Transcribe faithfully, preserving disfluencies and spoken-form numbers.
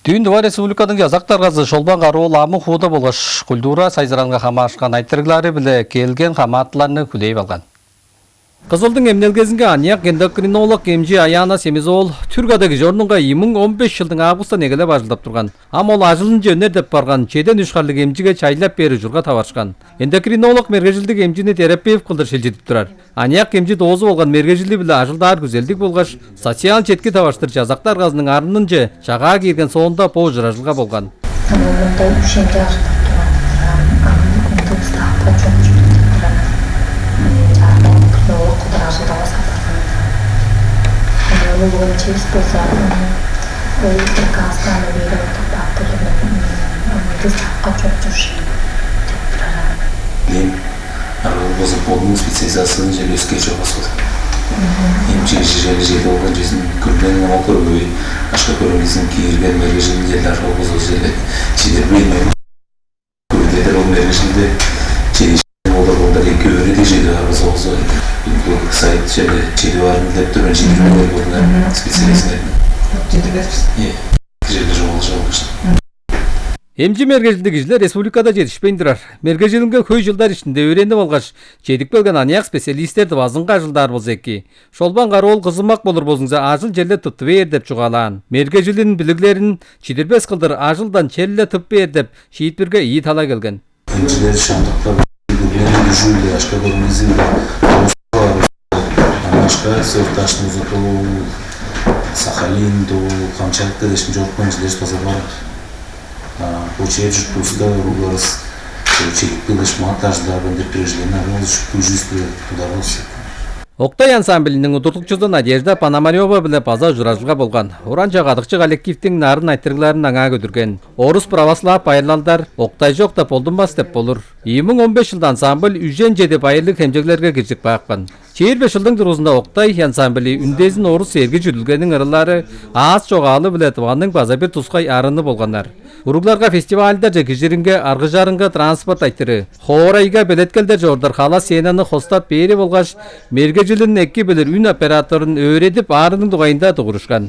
Дүүн Тыва Республиканың Чазак Даргазы Шолбан Кара-оол амы-хууда болгаш культура сайзыралынга хамаарышкан айтырыглары-биле келген хамаатыларны хүлээп алган. Кызылдың эмнелгезинге аныяк эндокринолог эмчи Аяна Семис-оол түр када кижи орнунга ийи муң он беш чылдың августан эгелеп ажылдап турган. Ам ол ажылынче үнер деп барган чеден үш харлыг эмчиге чайлап бээр ужурга таварышкан. Эндокринолог мергежилдиг эмчини терапевт кылдыр шилчидип турар. Аныяк эмчи доозуп алган мергежили-биле ажылдаар күзелдиг болгаш, социал четки таварыштыр Чазак Даргазының арынынче чагаа киирген соонда бо ужуражылга болган. Мында үш эмчи ажылдап турган. Ам ындыг ставка чок чүве деп турар. Чаа, ол кылдыр ажылдавас апарган. Ол улуг эмчивис болза, ол бир каастан бери отуп баап турар. Ындыг ставка чок чүве деп турар. Аргал база бодунуң специализациязын черле өске чогас болду. Эмчи кижи черле чеди болган чезин күрүнениң аңаа көрбөй, ашка көрүңгүзүн киирген, мергежилин черле аргал база черле чидирбейн, көрдедир ол мергежилде чедишкен болур болдар эки өөредиг чеди бар база болза, бул сайт черле чеди барын деп турган чидирбейлер болду специалисттердин. Чедирбес. Э, черле жоолуш алгыш. Эмчи мергежилдиг кижилер республикада четишпейн турар. Мергежилинге хөй чылдар иштинде өөренип алгаш, чедип келген аныяк специалистер дывазынга ажылдаар болза эки. Шолбан Кара-оол кызымак болур болзуңза, ажыл черле тыптып бээр деп чугаалаан. Мергежилин, билиглерин чидирбес кылдыр ажылдан черле тып бээр деп шиитпирге ийи талай келген. Эмчилер шаандыктар күрүнениң дүжүү-биле, ашка көрүңгүзү-биле, ашка сыкташын узатуу, Сахалин дуу, Камчатка дээшин чорупкан кижилер база бар. Бо чер чуртувуста уругларывыс чедип келгеш, маңат ажылдаарбын деп бирежилерин арывыс шупту үжүс-биле тударывыс. Октай ансамблиниң удуртукчузу Надежда Пономарёва-биле база ужуражылга болган. Уранча кадыкчы коллективтиң нарын айтырыгларын аңаа көдүрген. Орус православ байырлалдар Октай чок деп болдунмас деп болур. Ийи муң он беш чылда ансамбль үжен чеди байырлыг хемчеглерге киржип каапкан. Чээрби чылдың дургузунда Октай ансамбли үндезин орус эрги чүдүлгениң ырылары аас чогаалы-биле Тываның база бир тускай арыны болганнар. Уругларга фестивальдарже кижиринге, аргыжарынга транспорт айтырыы, хоорайга, белеткелдерже ордар хала сценаны хостап бээри болгаш, мергежилин эки билир үн операторун өөредип аарының дугайында дугурушкан.